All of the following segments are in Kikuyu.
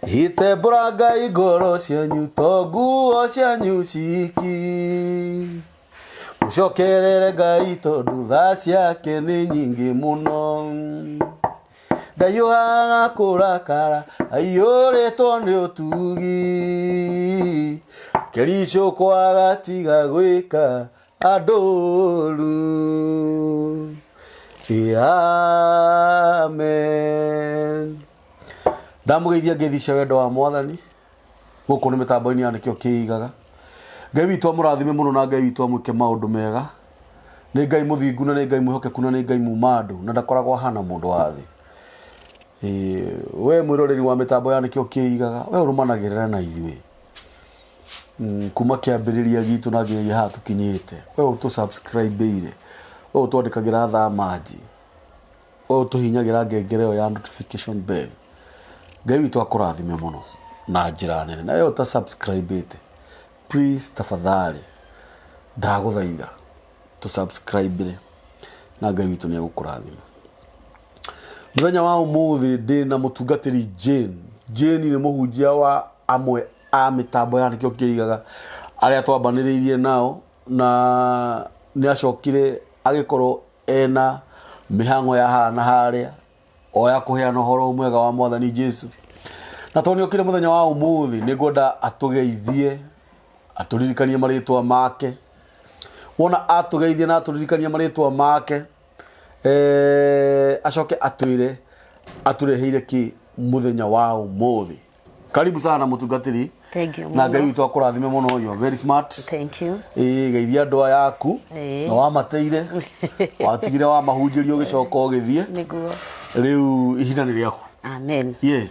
Itembũrangai ngoro cianyu to nguo cianyu ciki. Mũcokerere Ngai tondũ tha ciake nĩ nyingĩ mũno. Ndahiũhaga kũrakara aiyũrĩtwo nĩ ũtugi. Kĩricũkwo agatiga gwĩka andũ ũru. Amen. Ndamũgeithia ngeithi cia wendo wa Mwathani. Gũkũ nĩ mĩtambo-inĩ ya Nĩkĩo Kĩigaga. Ngai witũ amũrathime mũno na Ngai witũ amwĩke maũndũ mega. Nĩ Ngai mũthingu na nĩ Ngai mwĩhokeku na nĩ Ngai muma andũ na ndakoragwo ahana mũndũ wa thĩ. We mwĩroreri wa mĩtambo ya Nĩkĩo Kĩigaga, we ũrũmanagĩrĩra na ithuĩ kuma kĩambĩrĩria gitũ na nginyagia haha tũkinyĩte. We ũtũ subscribe ire, we ũtwandĩkagĩra thaa manji. Ũyũ tũhinyagĩra ngengere ĩyo ya notification bell. Ngai witũ akũrathime mũno na njĩra nene. Na we ũta subscribe ĩte, please tafadhali ndagũthaitha tũ subscribe re na Ngai witũ nĩ egũkũrathima. Mũthenya wa ũmũthĩ ndĩ na mũtungatĩri Jane. Jane nĩ mũhunjia wa amwe a mĩtambo ya Nĩkĩo Kĩigaga arĩa twambanĩrĩirie nao na nĩ acokire agĩkorwo ena mĩhang'o ya haha na harĩa o ya kũheana ũhoro mwega wa mwathani Jesu. Na tondũ nĩokire mũthenya wa ũmũthĩ, nĩ ngwenda atũgeithie, atũririkanie marĩtwa make. Wona atũgeithie na atũririkanie marĩtwa make, acoke atwĩre atũreheire kĩ mũthenya wa ũmũthĩ. Karibu sana mũtungatĩri. Thank you Na Ngai mũno. witũ akũrathime mũno, you are very smart. Thank you. Ĩĩ, geithia andũ aya aku. Na wamateire, watigire wamahunjĩria ũgĩcoka ũgĩthiĩ. Nĩguo. Rĩu ihinda nĩ rĩaku. Amen. Yes.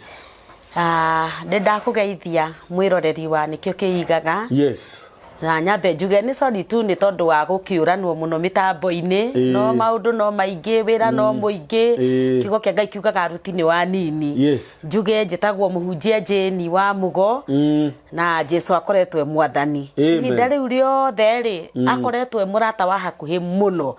Ah, nĩ ndakũgeithia mwĩroreri wa Nĩkĩo Kĩigaga. Yes. Na nyambe njuge nĩ sorry tu nĩ tondũ wa gũkĩũranwo mũno mĩtambo-inĩ. No maũndũ no maingĩ, wĩra no mũingĩ. Kiugo kĩa Ngai kiugaga aruti nĩ wanini. Yes. Njuge njĩtagwo mũhunjia Jane wa Mũgo. Na Jesu akoretwo e mwathani. Amen. Ihinda rĩu rĩothe rĩ, akoretwo e mũrata wa hakuhĩ mũno,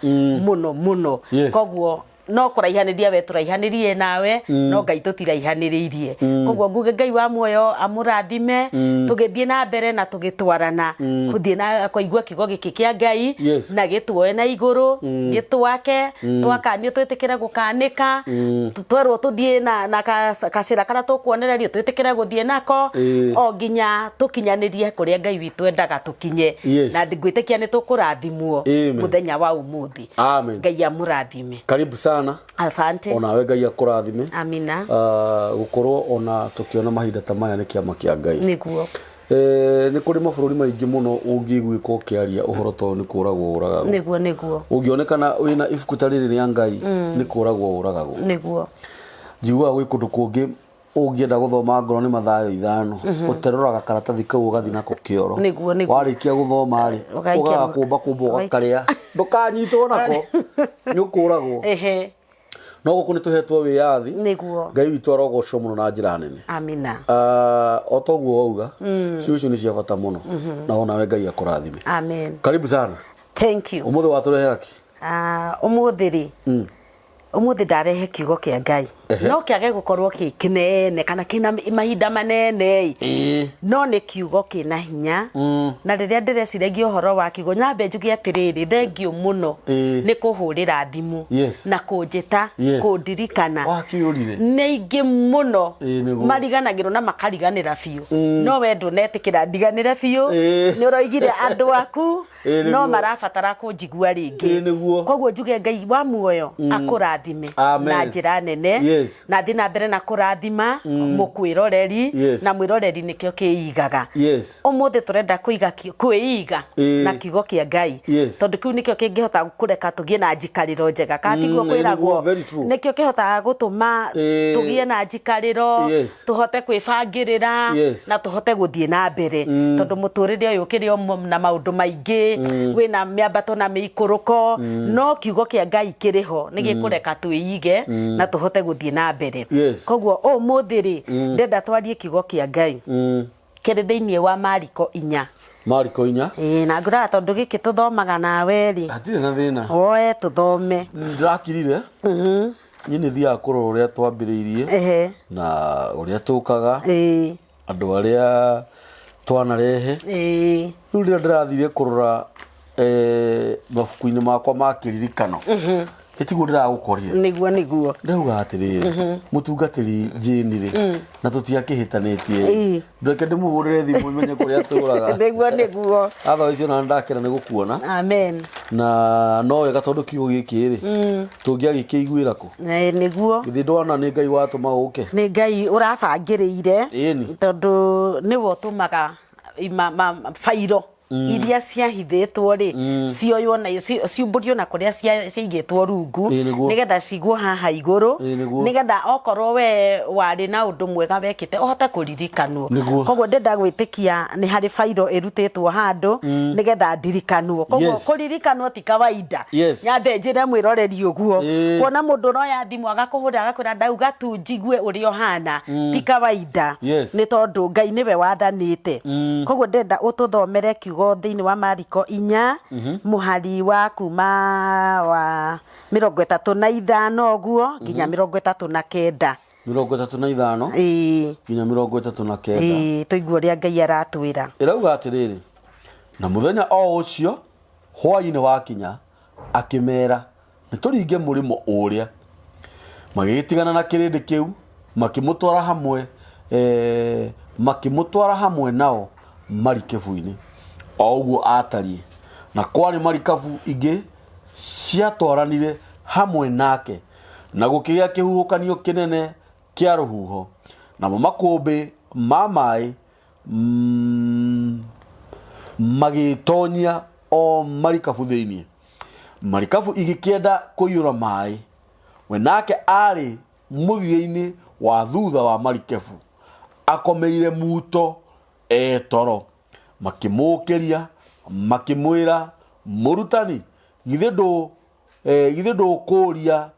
mũno mũno. Yes. Koguo no kũraihanĩria we tũraihanĩrie nawe, no Ngai tũtiraihanĩrĩirie. Koguo nguge Ngai wa muoyo amũrathime, tũgĩthiĩ na mbere na tũgĩtwarana, gũthiĩ na kũigua kiugo gĩkĩ kĩa Ngai, Yes. na gĩtuoe na igũrũ, gĩtwake, twakanio twĩtĩkĩre gũkanĩka, twerwo tũthiĩ na gacĩra karĩa tũkuonererio twĩtĩkĩre gũthiĩ nako, o nginya tũkinyanĩrie kũrĩa Ngai witũ endaga tũkinye. Yes. Na ngwĩtĩkia nĩ tũkũrathimwo Amen. mũthenya wa ũmũthĩ. Amen. Ngai amũrathime. Karibu sana. Asante. Onawe Ngai akũrathime. Amina. Gũkorwo ona tũkĩona mahinda ta maya nĩ kĩama kĩa Ngai. Nĩguo. Nĩ kũrĩ mabũrũri maingĩ mũno ũngĩiguĩka ũkĩaria ũhoro ta ũyũ nĩ kũragwo ũragagwo. Nĩguo, nĩguo. Ũngĩonekana wĩna ibuku ta rĩrĩ rĩa Ngai nĩ kũragwo ũragagwo. Nĩguo. Njiguaga gwĩ kũndũ kũngĩ ũngĩenda gũthoma ngoro nĩ Mathayo ithano, ũterũraga karatathi kau ũgathiĩ nako kĩoro. Nĩguo, nĩguo. Warĩkia gũthoma rĩ, Ũgaikia ũgagakũmba kũmba ũgakarĩa. Ndũkanyitwo nako, nĩ ũkũragwo. No gũkũ nĩ tũhetwo wĩyathi. Nĩguo. Ngai witũ arogocwo mũno na njĩra nene. Amina. O toguo wauga, ciugo icio nĩ cia bata mũno. Na onawe Ngai akũrathime. Amen. Karibu sana. Thank you. Ũmũthĩ watũrehera kĩ? Ũmũthĩ rĩ, ũmũthĩ ndarehe kiugo kĩa Ngai. No kĩage gũkorwo kĩ kĩnene kana kĩna mahinda manene ĩ. No nĩ kiugo kĩna hinya. Na rĩrĩa ndĩreciragia ũhoro wa kiugo, nyambe njuge atĩrĩrĩ, thengiũ mũno nĩ kũhũrĩra thimũ. Yes. Na kũnjĩta, Yes. kũndirikana. Wakĩũrire. Nĩ aingĩ mũno Nĩguo. mariganagĩrwo na makariganĩra biũ. No we ndũnetĩkĩra ndiganĩre biũ. Nĩ ũroigire andũ aku Ĩĩ, no nĩguo. marabatara kũnjigua rĩngĩ. Ĩĩ, nĩguo. Koguo njuge Ngai wa muoyo akũrathime Amen. na njĩra nene. Yes. Na thiĩ na mbere na kũrathima mũkwĩroreri Yes. na mwĩroreri nĩkĩo kĩigaga. Yes. Ũmũthĩ tũrenda kũiga kwĩiga na kiugo kĩa Ngai. Yes. Tondũ kĩu nĩkĩo kĩngĩhota kũreka tũgĩe na njikarĩro njega. Kana tiguo Ĩĩ, nĩguo, kwĩragwo? very true. Nĩkĩo kĩhotaga gũtũma tũgĩe na njikarĩro. Yes. Tũhote kwĩbangĩrĩra Yes. na tũhote gũthiĩ na mbere. Tondũ mũtũrĩre ũyũ ũkĩrĩ o na maũndũ maingĩ, wĩna mĩambato na mĩikũrũko, no kiugo kĩa Ngai kĩrĩ ho nĩ gĩkũreka twĩige na tũhote gũthiĩ na mbere. Yes. Koguo ũmũthĩ rĩ, ndĩrenda twarie kiugo kĩa Ngai kĩrĩ thĩinĩ wa Mariko inya. Mariko inya. Ĩĩ, na ngwĩraga tondũ gĩkĩ tũthomaga nawe rĩ, Hatirĩ na thĩna. woe tũthome. Ndĩrakirire. Niĩ nĩ thiaga kũrora ũrĩa twambĩrĩirie na ũrĩa tũkaga, andũ arĩa twanarehe. Rĩu rĩrĩa ndĩrathire kũrora mabuku-inĩ makwa ma kĩririkano, ĩtiguo ndĩragũkorire. Nĩguo nĩguo. Ndĩrauga atĩrĩrĩ, mũtungatĩri Jane rĩ, na tũtiakĩhĩtanĩtie rĩ, ndweke ndĩmũhũrĩre thimũ menye kũrĩa atũraga. Nĩguo nĩguo. Otherwise ona ndakena nĩ gũkuona. Amen. Na no wega tondũ kiugo gĩkĩ rĩ, tũngĩagĩkĩiguĩra kũ? Nĩguo. Githĩ ndwona nĩ Ngai watũma ũke? Nĩ Ngai ũrabangĩrĩire. Ĩni. Tondũ nĩwe ũtũmaga bairo iria ciahithĩtwo rĩ, cioywo na ciumbũrio na kũrĩa ciaigĩtwo rungu, Ĩĩ, nĩguo. nĩgetha cigwo haha igũrũ, Ĩĩ, nĩguo. nĩgetha okorwo we warĩ na ũndũ mwega wekĩte ũhote kũririkanwo. Nĩguo. Koguo ndĩrenda gwĩtĩkia nĩ harĩ bairo ĩrutĩtwo handũ nĩgetha ndirikanwo. Koguo kũririkanwo ti kawaida. Nyambe njĩre mwĩroreri ũguo. Kuona mũndũ ũroya thimũ agakũhũrĩra agakwĩra ndauga tu njigue ũrĩa ũhana, ti kawaida. Nĩ tondũ Ngai nĩwe wathanĩte. Koguo ndĩrenda ũtũthomere kiugo thĩinĩ wa Mariko 4, mũhari wa kuma wa 35 ũguo nginya 39. 35 nginya 39. Ĩĩ, tũigue ũrĩa Ngai aratwĩra. Ĩrauga atĩrĩrĩ, na mũthenya o ũcio hwaĩ-inĩ wakinya, akĩmera, nĩ tũringe mũrĩmo ũrĩa. Magĩgĩtigana na kĩrĩndĩ kĩu, makĩmũtwara hamwe makĩmũtwara hamwe nao marikabu-inĩ, o ũguo aatariĩ. Na kwarĩ marikabu ingĩ ciatwaranire hamwe nake, na gũkĩgĩa kĩhuhũkanio kĩnene kĩa rũhuho, namo makũmbĩ ma maĩ magĩĩtonyia o marikabu thĩinĩ. Marikabu igĩkĩenda kũiyũra maĩ, we nake aarĩ mũthia-inĩ wa thutha wa marikabu, akomeire muto e toro. Makĩmũũkĩria, makĩmwĩra, Mũrutani, githĩ ndũ, githĩ ndũkũũria,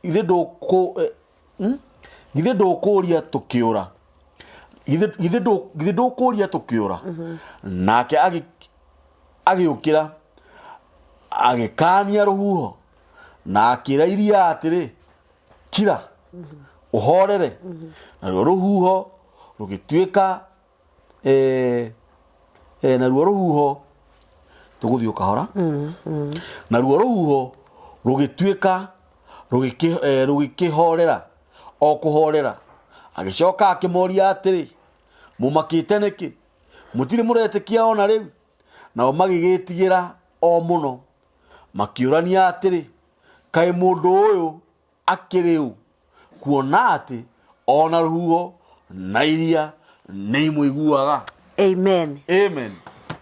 githĩ ndũkũ, Githĩ ndũkũũria tũkĩũra? Githĩ githĩ ndũ- githĩ ndũkũũria tũkĩũra? Nake agĩũkĩra, agĩkaania rũhuho, na akĩra iria atĩrĩ, Kira, ũhorere. Naruo rũhuho rũgĩtuĩka naruo rũhuho, tũgũthiĩ o kahora, naruo rũhuho rũgĩtuĩka rũgĩkĩhorera o kũhorera. Agĩcoka akĩmoria atĩrĩ, Mũmakĩte nĩkĩ? Mũtirĩ mũretĩkia o na rĩu? Nao magĩgĩtigĩra o mũno, makĩũrania atĩrĩ, Kaĩ mũndũ ũyũ akĩrĩ ũ, kuona atĩ o na rũhuho na iria nĩ imũiguaga? Amen. Amen.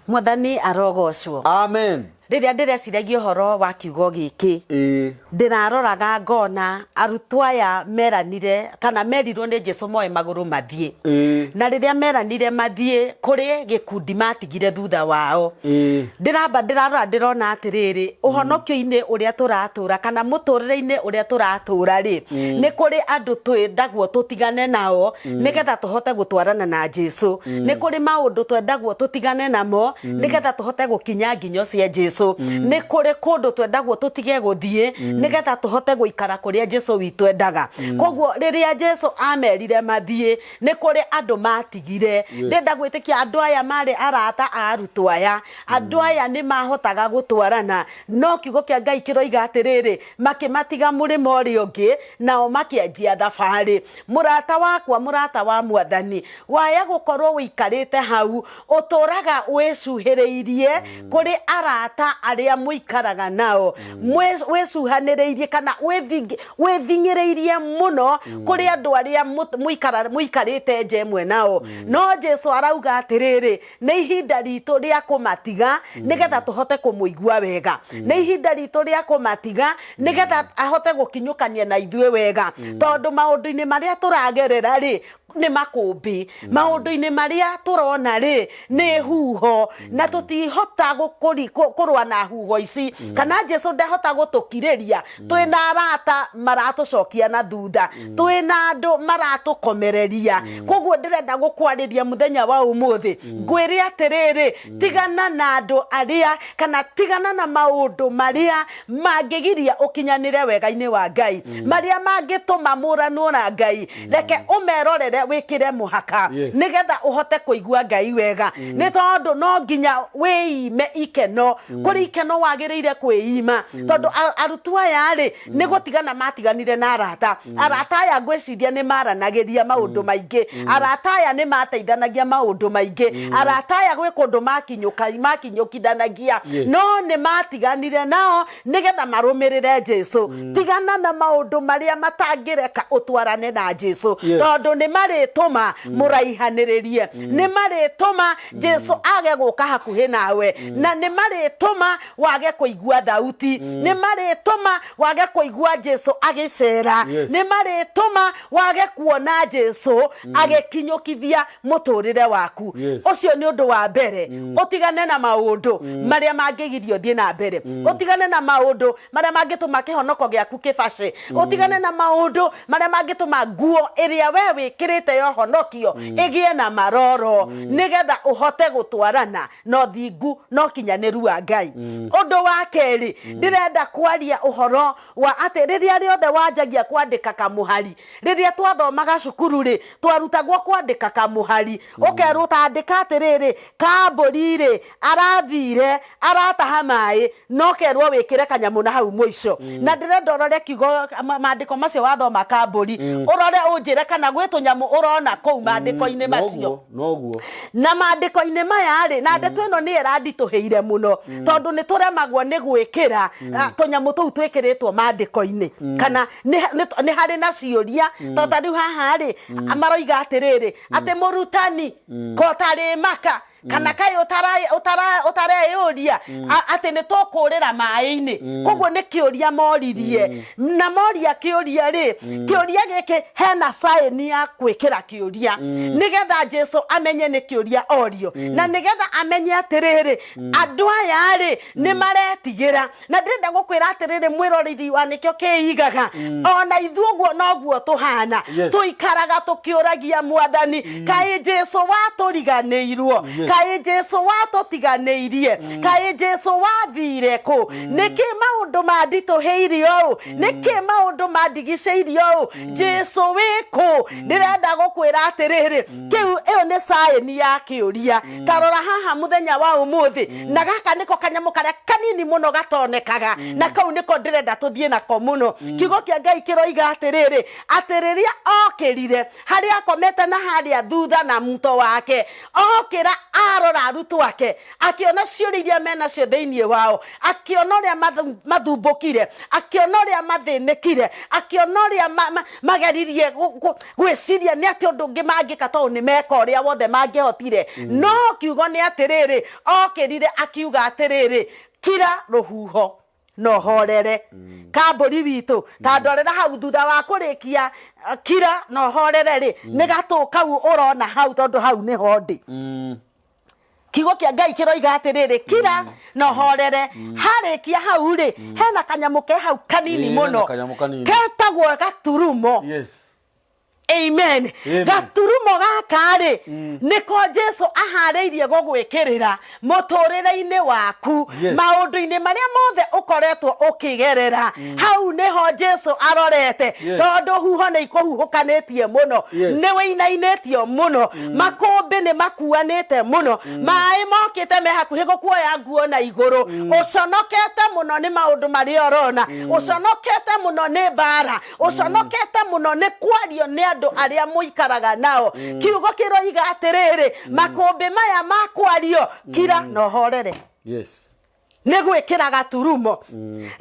Mwathani arogocwo. Amen. Rĩrĩa ndĩreciragia ũhoro wa kiugo gĩkĩ, ndĩraroraga ngona arutwo aya meranire kana merirwo nĩ Jesu moe magũrũ mathiĩ. Na rĩrĩa meranire mathiĩ, kũrĩ gĩkundi matigire thutha wao. Ndĩramba ndĩrarora ndĩrona atĩrĩrĩ, ũhonokio-inĩ ũrĩa tũratũra kana mũtũrĩre-inĩ ũrĩa tũratũra rĩ, nĩ kũrĩ andũ twendagwo tũtigane nao nĩgetha tũhote gũtwarana na Jesu. Nĩ kũrĩ maũndũ twendagwo tũtigane namo nĩgetha tũhote gũkinya nginyo cia Jesu. Nĩ kũrĩ kũndũ twendagwo tũtige gũthiĩ nĩgetha tũhote gũikara kũrĩa Jesu witũ endaga. Koguo rĩrĩa Jesu amerire mathiĩ, nĩ kũrĩ andũ matigire. Ndĩrenda gwĩtĩkia andũ aya marĩ arata a arutwo aya. Andũ aya nĩ mahotaga gũtwarana, no kiugo kĩa Ngai kĩroiga atĩrĩrĩ, makĩmatiga mũrĩmo ũrĩa ũngĩ, nao makĩanjia thabarĩ. Mũrata wakwa, mũrata wa Mwathani, waya gũkorwo ũikarĩte hau, ũtũraga wĩcuhĩrĩirie kũrĩ arata arĩa mũikaraga nao, wĩcuhanĩrĩirie kana wĩthing'ĩrĩirie mũno kũrĩ andũ arĩa mũikarĩte nja ĩmwe nao. No Jesu arauga atĩrĩrĩ, nĩ ihinda ritũ rĩa kũmatiga nĩgetha tũhote kũmũigua wega. Nĩ ihinda ritũ rĩa kũmatiga nĩgetha ahote gũkinyũkania na ithuĩ wega. Tondũ maũndũ-inĩ marĩa tũragerera rĩ, nĩ makũmbĩ. Maũndũ-inĩ marĩa tũrona rĩ, nĩ huho. Na tũtihota kũrũgama. kũrũa na huho ici, kana Jesu ndehota gũtũkirĩria twĩna arata maratũcokia na thutha, twĩna andũ maratũkomereria. Koguo ndĩrenda gũkwarĩria mũthenya wa ũmũthĩ, ngwĩre atĩrĩrĩ, tigana na andũ arĩa, kana tigana na maũndũ marĩa mangĩgiria ũkinyanĩre wega-inĩ wa Ngai, marĩa mangĩtũma mũranwo na Ngai. Reke ũmerorere, wĩkĩre mũhaka, nĩgetha ũhote kũigua Ngai wega, nĩ tondũ no nginya wĩime ikeno. Kũrĩ ikeno wagĩrĩire kwĩima, tondũ arutwo aya rĩ, nĩ gũtigana matiganire na arata. Arata aya ngwĩciria nĩ maranagĩria maũndũ maingĩ, arata aya nĩ mateithanagia maũndũ maingĩ, arata aya gwĩ kũndũ makinyũkithanagia, no nĩ matiganire nao nĩgetha marũmĩrĩre Jesu. Tigana na maũndũ marĩa matangĩreka ũtwarane na Jesu, tondũ nĩ marĩtũma mũraihanĩrĩrie, nĩ marĩtũma Jesu age gũka hakuhĩ nawe, na nĩ marĩtũma wage kũigua thauti, nĩ marĩtũma wage kũigua Jesu agĩcera, nĩ marĩtũma wage kuona Jesu agĩkinyũkithia mũtũrĩre waku. Ũcio nĩ ũndũ wa mbere. Ũtigane na maũndũ marĩa mangĩgiria ũthiĩ na mbere, ũtigane na maũndũ marĩa mangĩtũma kĩhonoko gĩaku kĩbace, ũtigane na maũndũ marĩa mangĩtũma nguo ĩrĩa we wĩkĩrĩte ya ũhonokio ĩgĩe na maroro, nĩgetha ũhote gũtwarana na ũthingu na ũkinyanĩru wa Ngai. Ũndũ wa kerĩ, ndĩrenda kwaria ũhoro wa atĩ rĩrĩa rĩothe wanjagia kwandĩka kamũhari. Rĩrĩa twathomaga cukuru rĩ, twarutagwo kwandĩka kamũhari, ũkerwo tandĩka atĩrĩrĩ, kambũri rĩ, arathire arataha maĩ, na ũkerwo wĩkĩre kanyamũ na hau mũico. Na ndĩrenda ũrore kiugo, maandĩko macio wathoma kambũri, ũrore ũnjĩre kana gwĩ tũnyamũ ũrona kũu maandĩko-inĩ macio. Noguo, noguo. Na maandĩko-inĩ maya rĩ, na ndeto ĩno nĩ ĩranditũhĩire mũno, tondũ nĩ tũremagwo nĩ gwĩkĩra tũnyamũ tũu twĩkĩrĩtwo maandĩko-inĩ, kana nĩ harĩ na ciũria. To ta rĩu haha rĩ, maroiga atĩrĩrĩ, atĩ mũrutani ko tarĩ maka, kana kaĩ ũtareyũria atĩ nĩ tũkũrĩra maĩ-inĩ. Koguo nĩ kĩũria moririe, na moria kĩũria rĩ, kĩũria gĩkĩ hena saĩni ya gwĩkĩra kĩũria, nĩgetha Jesu amenye nĩ kĩũria orio, na nĩgetha amenye atĩrĩrĩ, andũ aya rĩ nĩ maretigĩra. Na ndĩrenda gũkwĩra atĩrĩrĩ, mwĩroreri wa Nĩkĩo Kĩigaga, ona ithuĩ ũguo noguo tũhana. Tũikaraga tũkĩũragia Mwathani, kaĩ Jesu watũriganĩirwo? Kaĩ Jesu watũtiganĩirie? Kaĩ Jesu wathire kũ? Nĩkĩ maũndũ manditũhĩire ũũ? Nĩkĩ maũndũ mandigicĩirie ũũ? Jesu wĩ kũ? Ndĩrenda gũkwĩra atĩrĩrĩ, kĩu ĩyo nĩ saĩni ya kĩũria. Ta rora haha mũthenya wa ũmũthĩ, na gaka nĩko kanyamũ karĩa kanini mũno gatonekaga, na kau nĩko ndĩrenda tũthiĩ nako mũno. Kiugo kĩa Ngai kĩroiga atĩrĩrĩ, atĩ rĩrĩa okĩrire harĩa akomete na harĩa thutha na muto wake, okĩra arora arutwo ake, akĩona ciũria iria menacio thĩinĩ wao, akĩona ũrĩa mathumbũkire, akĩona ũrĩa mathĩnĩkire, akĩona ũrĩa mageririe gwĩciria nĩ atĩ ũndũ ũngĩ mangĩka, tondũ nĩ meka ũrĩa wothe mangĩhotire. No kiugo nĩ atĩrĩrĩ, okĩrire akiuga atĩrĩrĩ, kira rũhuho na ũhorere. Kambũri witũ, ta ndorera hau thutha wa kũrĩkia kira na ũhorere rĩ, nĩ gatũ kau ũrona hau, tondũ hau nĩho ndĩ. Kiugo kĩa Ngai kĩroiga atĩrĩrĩ, kira na ũhorere. Harĩkia hau rĩ, hena kanyamũ ke hau kanini Ĩĩ, hena mũno kanyamũ kanini. ketagwo gaturumo. Amen. Amen. Gaturumo gaka rĩ, nĩko Jesu aharĩirie gũgwĩkĩrĩra mũtũrĩre-inĩ waku, maũndũ-inĩ marĩa mothe ũkoretwo ũkĩgerera. Hau nĩho Jesu arorete, tondũ huho nĩ ikũhuhũkanĩtie mũno, nĩ wĩinainĩtio mũno, makũmbĩ nĩ makuanĩte mũno, maĩ mokĩte me hakuhĩ gũkuoya nguo na igũrũ, ũconokete mũno nĩ maũndũ marĩa ũrona, ũconokete mũno nĩ mbara, ũconokete mũno nĩ kwario nĩ andũ arĩa mũikaraga nao. Kiugo kĩroiga atĩrĩrĩ, makũmbĩ maya ma kwario, kira na ũhorere. Nĩ gwĩkĩra gaturumo.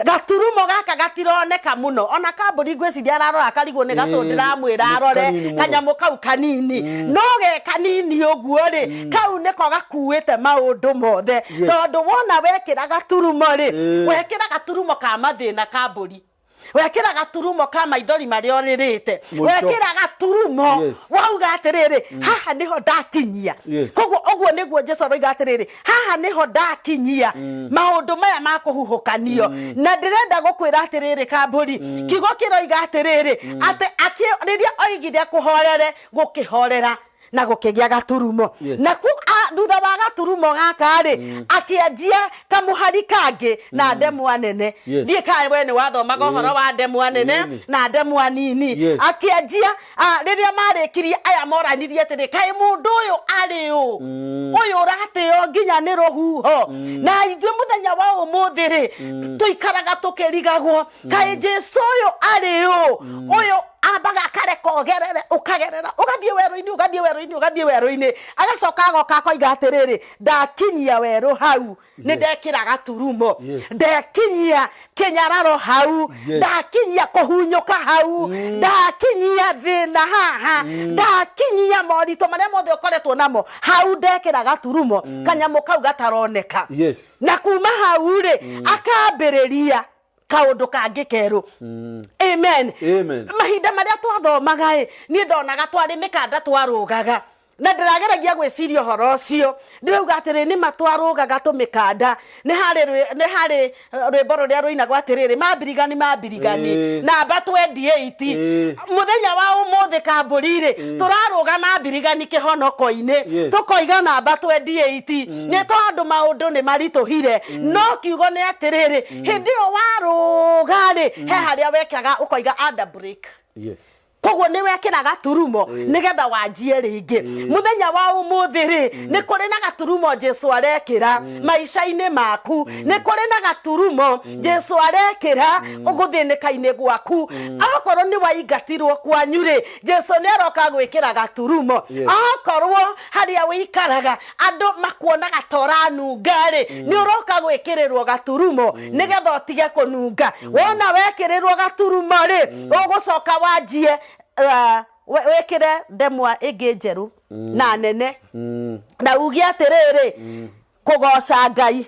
Gaturumo gaka gatironeka mũno, ona kambũri ngwĩciria ararora akarigwo nĩ gatũ ndĩramwĩra Nĩ arore kanini mũno. Kanyamũ kau kanini. No ge kanini ũguo rĩ, kau nĩko gakuĩte maũndũ mothe. Tondũ wona wekĩra gaturumo rĩ, wekĩra gaturumo ka mathĩna kambũri. Wekĩra gaturumo ka maithori marĩa ũrĩrĩte. Mũico. Wekĩra gaturumo wauga atĩrĩrĩ, haha nĩho ndakinyia. Koguo ũguo nĩguo Jesu aroiga atĩrĩrĩ, haha nĩho ndakinyia maũndũ maya ma kũhuhũkanio. Na ndĩrenda gũkwĩra atĩrĩrĩ, Kambũri, kiugo kĩroiga atĩrĩrĩ, atĩ rĩrĩa oigire kũhorere, gũkĩhorera na gũkĩgĩa gaturumo. Na ku thutha wa gaturumo gaka rĩ, akĩanjia kamũhari kangĩ na ndemwa nene. Ndiĩ kana we nĩ wathomaga ũhoro wa ndemwa nene na ndemwa nini. Akĩanjia rĩrĩa marĩkirie aya moranirie atĩrĩ, kaĩ mũndũ ũyũ arĩ ũ, ũyũ ũratĩo nginya nĩ rũhuho? Na ithuĩ mũthenya wa ũmũthĩ rĩ, tũikaraga tũkĩrigagwo, kaĩ Jesu ũyũ arĩ ũ, ũyũ ambaga akareka ũgerere, ũkagerera, ũgathiĩ werũ-inĩ, ũgathiĩ werũ-inĩ, ũgathiĩ werũ-inĩ, agacoka agoka akoiga atĩrĩrĩ, ndakinyia werũ hau, nĩ ndekĩra gaturumo, ndekinyia kĩnyararo hau, ndakinyia kũhunyũka hau, ndakinyia thĩna haha, ndakinyia moritũ marĩa mothe ũkoretwo namo hau, ndekĩra gaturumo, kanyamũ kau gataroneka. Na kuma hau rĩ, akambĩrĩria kaũndũ kangĩ kerũ. Amen. Amen. Mahinda marĩa twathomaga ĩ, niĩ ndonaga twarĩ mĩkanda twarũgaga, na ndĩrageragia gwĩciria ũhoro ũcio, ndĩrauga atĩrĩ, nĩma twarũgaga tũmĩkanda. Nĩ harĩ nĩ harĩ rwĩmbo rũrĩa rũinagwo atĩrĩrĩ, mambirigani mambirigani, namba 28. Mũthenya wa ũmũthĩ, Kambũri rĩ, tũrarũga mambirigani kĩhonoko-inĩ, tũkoiga namba 28, nĩ tondũ maũndũ nĩ maritũhire. No kiugo nĩ atĩrĩrĩ, hĩndĩ ĩyo warũga rĩ, he harĩa wekaga ũkoiga under break. Koguo nĩ wekĩra gaturumo nĩgetha wanjie rĩngĩ. Mũthenya wa ũmũthĩ rĩ, nĩ kũrĩ na gaturumo Jesu arekĩra maica-inĩ maku, nĩ kũrĩ na gaturumo Jesu arekĩra gũthĩnĩka-inĩ gwaku. Akorwo nĩ waingatirwo kwanyu rĩ, Jesu nĩ aroka gwĩkĩra gaturumo. Akorwo harĩa ũikaraga andũ makuonaga ta ũranunga rĩ, nĩ ũroka gwĩkĩrĩrwo gaturumo nĩgetha ũtige kũnunga. Wona wekĩrĩrwo gaturumo rĩ, ũgũcoka wanjie wĩkĩre ndemwa ĩngĩ njerũ na nene, na uge atĩrĩrĩ, kũgoca Ngai,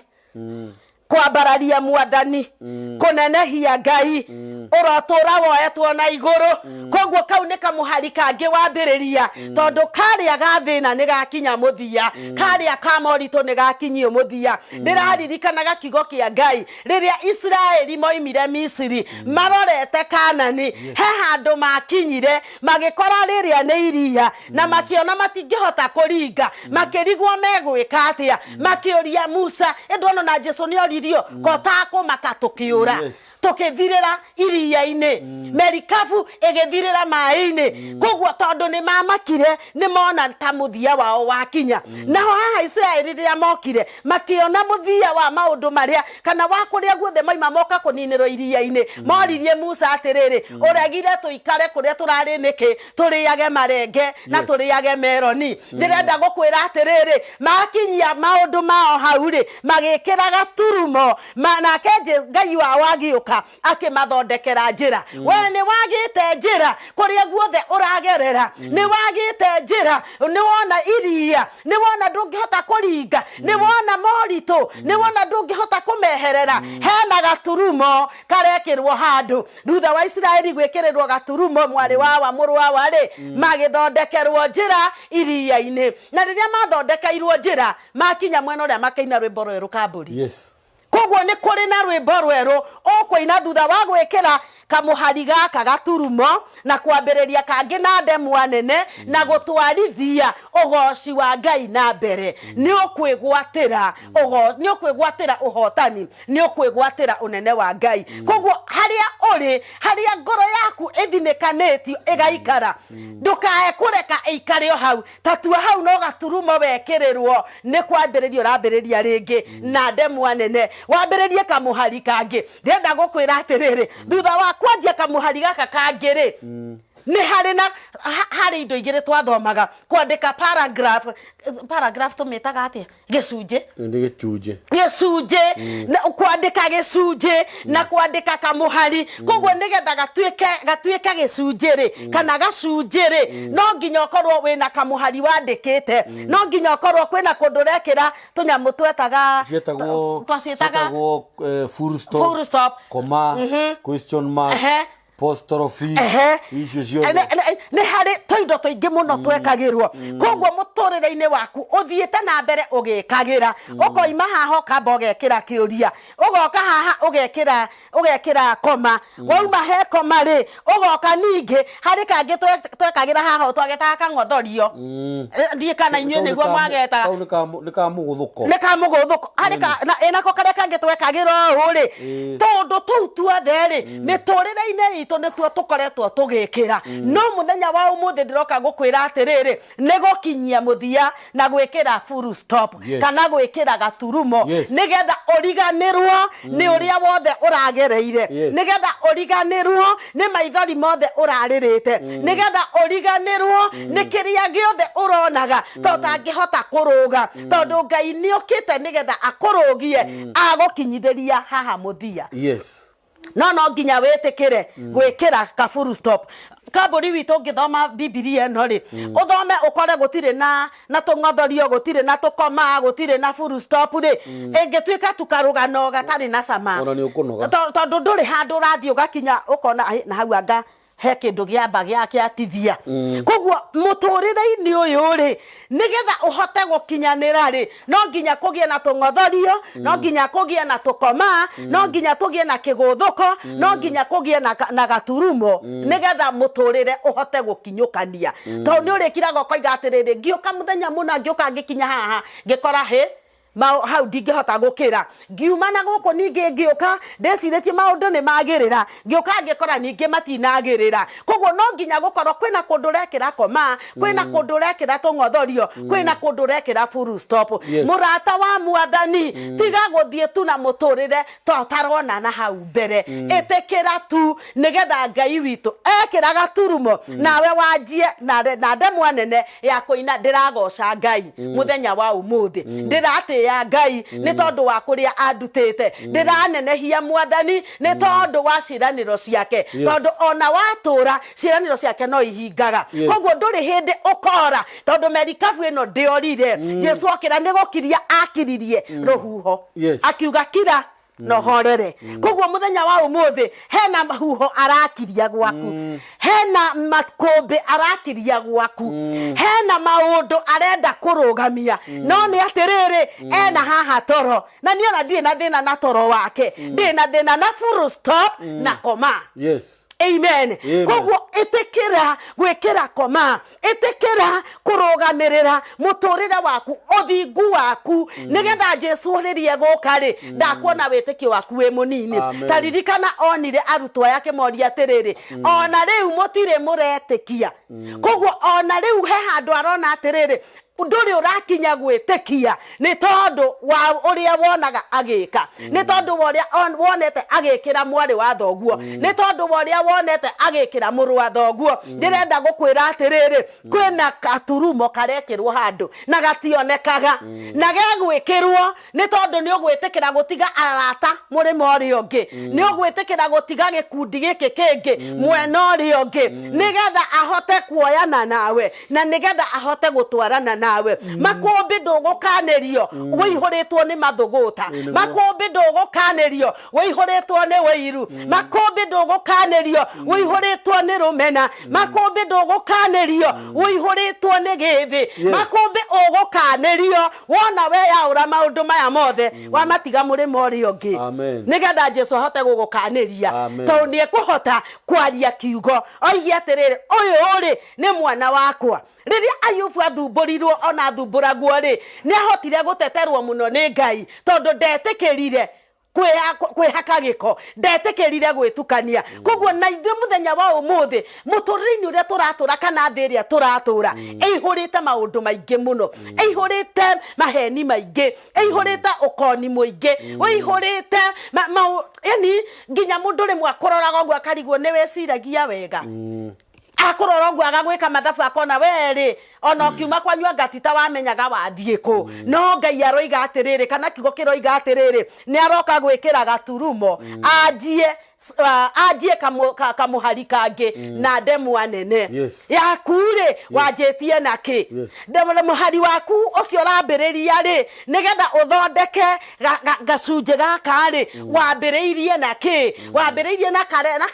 kwambararia Mwathani, kũnenehia Ngai, ũrotũra woetwo na igũrũ. Koguo kau nĩ kamũhari kangĩ wambĩrĩria, tondũ karĩa ga thĩna nĩ gakinya mũthia, karĩa ka moritũ nĩ gakinyio mũthia. Ndĩraririkanaga kiugo kĩa Ngai rĩrĩa Isiraeli moimire Misiri marorete Kanani, he handũ makinyire magĩkora rĩrĩa nĩ iria, na makĩona matingĩhota kũringa, makĩrigwo megwĩka atĩa, makĩũria Musa. Ĩndĩ ona na Jesu nĩ oririo, kotakũmaka tũkĩũra, tũkĩthirĩra iria-inĩ, merikabu ĩgĩthirĩra maĩ-inĩ. Koguo tondũ nĩ mamakire, nĩ mona ta mũthia wao wakinya. Naho haha Isiraeli rĩrĩa mokire makĩona mũthia wa maũndũ marĩa kana wa kũrĩa guothe maima moka kũninĩrwo iria-inĩ, moririe Musa atĩrĩrĩ, ũregire tũikare kũrĩa tũrarĩ nĩkĩ, tũrĩage marenge na tũrĩage meroni? Ndĩrenda gũkwĩra atĩrĩrĩ, makinyia maũndũ mao hau rĩ, magĩkĩra gaturumo, nake Ngai wao agĩũka akĩmathondekera njĩra. We nĩ wagĩte njĩra kũrĩa guothe ũragerera, nĩ wagĩte njĩra, nĩ wona iria, nĩ wona ndũngĩhota kũringa, nĩ wona moritũ, nĩ wona ndũngĩhota kũmeherera, hena gaturumo karekĩrwo handũ. Thutha wa Isiraeli gwĩkĩrĩrwo gaturumo, mwarĩ wawa mũrũ wawa rĩ, magĩthondekerwo njĩra iria-inĩ. Na rĩrĩa mathondekeirwo njĩra, makinya mwena ũrĩa makaina rwĩmbo rwerũ, Kambũri. Koguo nĩ kũrĩ na rwĩmbo rwerũ ũkũina thutha wa gwĩkĩra kamũhari gaka gaturumo na kwambĩrĩria kangĩ na ndemwa nene na gũtwarithia ũgoci wa Ngai na mbere. Nĩ ũkwĩgwatĩra nĩ ũkwĩgwatĩra ũhotani, nĩ ũkwĩgwatĩra ũnene wa Ngai. Koguo harĩa ũrĩ, harĩa ngoro yaku ĩthinĩkanĩtio ĩgaikara, ndũkae kũreka ĩikare o hau. Tatua hau no gaturumo wekĩrĩrwo, nĩ kwambĩrĩria ũrambĩrĩria rĩngĩ na ndemwa nene, wambĩrĩrie kamũhari kangĩ. Ndĩrenda gũkwĩra atĩrĩrĩ, thutha wa kwanjia kamũhari gaka kangĩ rĩ, Nĩ harĩ na harĩ indo igĩrĩ twathomaga kwandĩka paragraph. Paragraph tũmĩtaga atĩa? Gĩcunjĩ. Nĩ gĩcunjĩ. Gĩcunjĩ, na kwandĩka gĩcunjĩ na kwandĩka kamũhari. Koguo nĩgetha gatuĩke gĩcunjĩ rĩ, kana gacunjĩ rĩ, no nginya ũkorwo wĩna kamũhari wandĩkĩte, no nginya ũkorwo kwĩna kũndũ ũrekĩra tũnyamũ twetaga Cietagwo twacĩtaga cietagwo full stop, full stop, comma, question mark, apostrophe, icio ciothe. Nĩ harĩ tũindo tũingĩ mũno twekagĩrwo. Koguo mũtũrĩre-inĩ waku ũthiĩte na mbere ũgĩkagĩra, ũkoima haha ũkamba ũgekĩra kĩũria, ũgoka haha ũgekĩra koma, wauma he koma rĩ, ũgoka ningĩ harĩ kangĩ twekagĩra haha twagetaga kang'othorio. Ndiĩ kana inyuĩ nĩguo mwagetaga. Kau nĩ ka mũgũthũko. Nĩ ka mũgũthũko. Harĩ ka na ĩnako karĩa kangĩ twekagĩra ũũ rĩ, tũndũ tũu tuothe rĩ, mĩtũrĩre-inĩ itũ nĩtuo tũkoretwo tũgĩkĩra. No mũthenya wa ũmũthĩ ndĩroka gũkwĩra atĩrĩrĩ, nĩ gũkinyia mũthia na gwĩkĩra full stop, kana gwĩkĩra gaturumo, nĩgetha ũriganĩrwo nĩ ũrĩa wothe ũragereire, nĩgetha ũriganĩrwo nĩ maithori mothe ũrarĩrĩte, nĩgetha ũriganĩrwo nĩ kĩrĩa gĩothe ũronaga to ũtangĩhota kũrũga, tondũ Ngai nĩ okĩte nĩgetha akũrũgie, agũkinyithĩria haha mũthia. No nginya wĩtĩkĩre gwĩkĩra ka full stop. Kambũri witũ, ũngĩthoma Bibilia ĩno rĩ, ũthome ũkore gũtirĩ na tũng'othorio, gũtirĩ na tũkoma, gũtirĩ na full stop rĩ, ĩngĩtuĩka tu karũgano gatarĩ na cama. Ona nĩ ũkũnoga. Tondũ ndũrĩ handũ ũrathiĩ ũgakinya ũkona, "Ai, na hau anga he kĩndũ gĩamba gĩa gĩatithia." Koguo mũtũrĩre-inĩ ũyũ rĩ, nĩgetha ũhote gũkinyanĩra rĩ, no nginya kũgĩe na tũng'othorio, no nginya kũgĩe na tũkoma, no nginya tũgĩe na kĩgũthũko, no nginya kũgĩe na gaturumo, nĩgetha mũtũrĩre ũhote gũkinyũkania. Tondũ nĩ ũrĩkiraga ũkoiga atĩrĩrĩ, ngĩũka mũthenya mũna, ngĩũka ngĩkinya haha, ngĩkora hĩ hau ndingĩhota gũkĩra. Ngiuma na gũkũ ningĩ ngĩũka ndĩcirĩtie maũndũ nĩ magĩrĩra, ngĩũka ngĩkora ningĩ matinagĩrĩra. Koguo no nginya gũkorwo kwĩna kũndũ ũrekĩra koma, kwĩna kũndũ ũrekĩra tũng'othorio, kwĩna kũndũ ũrekĩra full stop. Mũrata wa Mwathani, tiga gũthiĩ tu na mũtũrĩre ta ũtarona na hau mbere. Ĩtĩkĩra tu nĩgetha Ngai witũ ekĩra gaturumo, nawe wanjie na ndemwa nene ya kũina, ndĩragoca Ngai mũthenya wa ũmũthĩ, ndĩratĩĩa Ngai nĩ tondũ wa kũrĩa andutĩte, ndĩranenehia Mwathani nĩ tondũ wa ciĩranĩro ciake, tondũ ona watũra ciĩranĩro ciake no ihingaga. Koguo ndũrĩ hĩndĩ ũkora, tondũ merikabu ĩno ndĩorire. Jesu okĩra nĩ gũkiria akiririe rũhuho, akiuga kira na ũhorere. Koguo mũthenya wa ũmũthĩ hena mahuho arakiria gwaku, hena makũmbĩ arakiria gwaku, hena maũndũ arenda kũrũgamia. No nĩ atĩrĩrĩ, ena haha toro, na niĩ ona ndirĩ na thĩna na toro wake, ndĩ na thĩna na full stop na koma. Amen. Amen. Koguo ĩtĩkĩra gwĩkĩra koma, ĩtĩkĩra kũrũgamĩrĩra mũtũrĩre waku, ũthingu waku, nĩgetha Jesu rĩrĩa egũka rĩ, ndakuona wĩtĩkio waku wĩ mũnini. Amen. Ta ririkana onire arutwo aya akĩmoria atĩrĩrĩ, ona rĩu mũtirĩ mũretĩkia? Koguo ona rĩu he handũ arona atĩrĩrĩ, ndũrĩ ũrakinya gwĩtĩkia nĩ tondũ wa ũrĩa wonaga agĩka, nĩ tondũ wa ũrĩa wonete agĩkĩra mwarĩ wa thoguo, nĩ tondũ wa ũrĩa wonete agĩkĩra mũrũ wa thoguo. Ndĩrenda gũkwĩra atĩrĩrĩ, kwĩna gaturumo karekĩrwo handũ na gationekaga, na gegwĩkĩrwo nĩ tondũ nĩ ũgwĩtĩkĩra gũtiga arata mũrĩmo ũrĩa ũngĩ, nĩ ũgwĩtĩkĩra gũtiga gĩkundi gĩkĩ kĩngĩ mwena ũrĩa ũngĩ, nĩgetha ahote kuoyana nawe na nĩgetha ahote gũtwarana nawe. Makũmbĩ ndũgũkanĩrio wĩihũrĩtwo nĩ mathũgũta, makũmbĩ ndũgũkanĩrio wĩihũrĩtwo nĩ wĩiru, makũmbĩ ndũgũkanĩrio wĩihũrĩtwo nĩ rũmena, makũmbĩ ndũgũkanĩrio wĩihũrĩtwo nĩ gĩthĩ. Makũmbĩ ũgũkanĩrio wona weyaũra maũndũ maya mothe, wamatiga mũrĩmo ũrĩa ũngĩ, Amen. nĩgetha Jesu ahote gũgũkanĩria. Amen. Tondũ nĩ ekũhota kwaria kiugo oige atĩrĩrĩ, ũyũ rĩ nĩ mwana wakwa. Rĩrĩa Ayubu athumbũrirwo, ona athumbũragwo rĩ, nĩ ahotire gũteterwo mũno nĩ Ngai, tondũ ndetĩkĩrire kwĩhaka gĩko, ndetĩkĩrire gwĩtukania. Koguo na ithuĩ mũthenya wa ũmũthĩ, mũtũrĩre-inĩ ũrĩa tũratũra kana thĩ ĩrĩa tũratũra, ĩihũrĩte maũndũ maingĩ mũno, ĩihũrĩte maheni maingĩ, ĩihũrĩte ũkoni mũingĩ, ĩihũrĩte yani nginya mũndũ rĩmwe akũroraga ũguo akarigwo nĩ wĩciragia wega. Akũrora ũguo agagwĩka mathabu akona werĩ ona ũkiuma kwanyu anga ti ta wamenyaga wathiĩ kũ. No Ngai aroiga atĩrĩrĩ, kana kiugo kĩroiga atĩrĩrĩ, nĩ aroka gwĩkĩra gaturumo anjie anjie kamũhari kangĩ na ndemwa nene. Yaku rĩ wanjĩtie na kĩ? Mũhari waku ũcio ũrambĩrĩria rĩ, nĩgetha ũthondeke gacunjĩ gaka rĩ, wambĩrĩirie na kĩ? Wambĩrĩirie na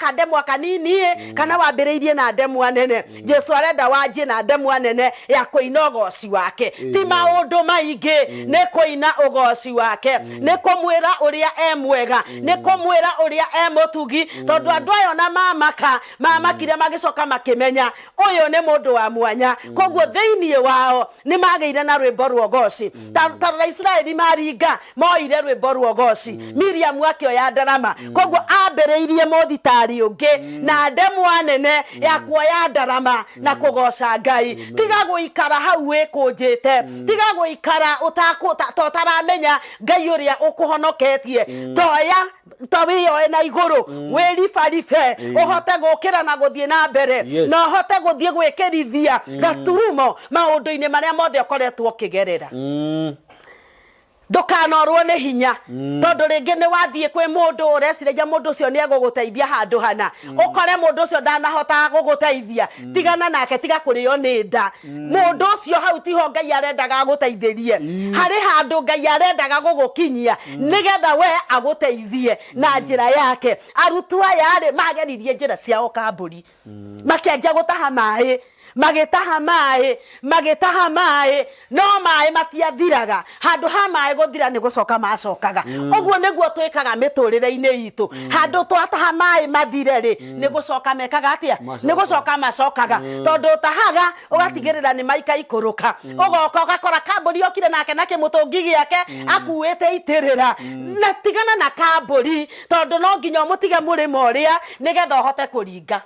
kandemwa kanini ĩ, kana wambĩrĩirie na ndemwa nene? Jesu arenda wanjie na ndemwa nene ya kũina ũgoci wake. Ti maũndũ maingĩ, nĩ kũina ũgoci wake, nĩ kũmwĩra ũrĩa e mwega, nĩ kũmwĩra ũrĩa e mũtugi, tondũ andũ aya ona mamaka, mamakire magĩcoka makĩmenya ũyũ nĩ mũndũ wa mwanya. Koguo thĩinĩ wao nĩ magĩire na rwĩmbo rwa ũgoci. Ta rora Isiraeli maringa, moire rwĩmbo rwa ũgoci. Miriamu akĩoya ndarama. Koguo ambĩrĩirie mũthitari ũngĩ na ndemwa nene ya kuoya ndarama na kũgoca Ngai. Tiga gũikara hau wĩkũnjĩte, tiga gũikara ta ũtaramenya Ngai ũrĩa ũkũhonoketie. Toya ta wĩyoe na igũrũ, wĩribaribe, ũhote gũkĩra na gũthiĩ na mbere, na ũhote gũthiĩ gwĩkĩrithia gaturumo maũndũ-inĩ marĩa mothe ũkoretwo ũkĩgerera. Ndũkanorwo nĩ hinya, tondũ rĩngĩ nĩ wathiĩ kwĩ mũndũ ũreciragia mũndũ ũcio nĩ egũgũteithia handũ hana, ũkore mũndũ ũcio ndanahota gũgũteithia. Tigana nake, tiga kũrĩo nĩ nda. Mũndũ ũcio hau tiho Ngai arendaga agũteithĩrie. Harĩ handũ Ngai arendaga gũgũkinyia nĩgetha we agũteithie na njĩra yake. Arutwo aya rĩ, mageririe njĩra ciao kambũri, makĩanjia gũtaha maĩ, magĩtaha maĩ, magĩtaha maĩ, no maĩ matiathiraga. Handũ ha maĩ gũthira nĩ gũcoka macokaga. Ũguo nĩguo twĩkaga mĩtũrĩre-inĩ itũ. Handũ twataha maĩ mathire rĩ, nĩ gũcoka mekaga atĩa? Nĩ gũcoka macokaga. Tondũ ũtahaga ũgatigĩrĩra nĩ maikaikũrũka. Ũgoka ũgakora kambũri okire nake na kĩmũtũngi gĩake akuĩte itĩrĩra. Na tigana na kambũri, tondũ no nginya ũmũtige mũrĩmo ũrĩa nĩgetha ũhote kũringa.